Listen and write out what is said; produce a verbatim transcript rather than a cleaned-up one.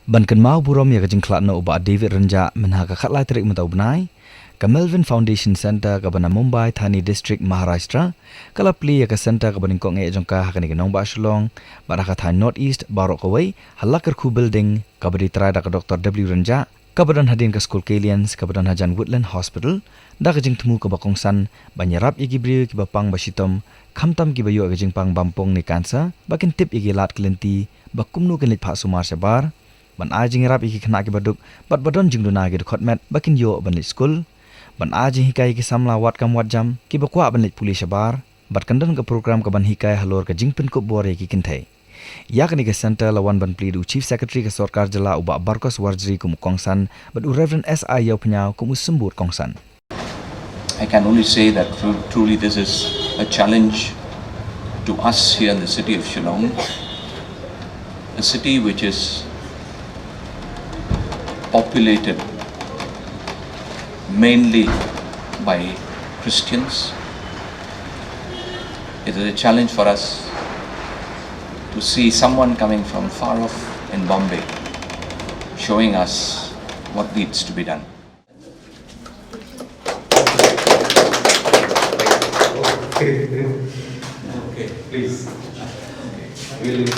Ban kynmaw burom ïa ka jingkhlad noh u Bah David Rynjah, mynha ka khatlai tarik mynta u bnai, ka Melvin Foundation Centre kaba na Mumbai Thane District, Maharashtra, ka la plie ïa ka centre kaba nyngkong eh jong ka ha kane ka nongbah Shillong bad ha ka thaiñ North East baroh kawei, ha la kyrkhu building kaba dei trai da ka Doktor W Rynjah, kaba don hadien ka skul Killians kaba don hajan Woodland Hospital, da ka jingthmu kaba kongsan ban ïarap ïa ki briew kiba pang ba shitom, khamtam kiba ïoh ïa ka jingpang bampong ne cancer, ba kin tip ïa ki lad ki lynti ba kumno kin leit phah sumar shabar, ban ai jingïarap ïa ki khynnah kiba duk bad ba don jingduna ïa ki dkhot met ba kin ïoh ban leit skul, ban ai jinghikai ïa ki samla wad kam wad jam kiba kwah ban leit pule shabar, bad kan don ka program kaban hikai halor ka jingpynkup bor ïa ki kynthei. Ïa kane ka centre la wan ban plie da u Chief Secretary ka Sorkar Jylla u Bah Barkos Warjri kum u kongsan bad u Reverend S I Ïawphniaw kum u symbud kongsan. I can only say that tru- truly this is a challenge to us here in the city of Shillong, a city which is populated mainly by Christians. It is a challenge for us to see someone coming from far off in Bombay showing us what needs to be done. Okay, please. We'll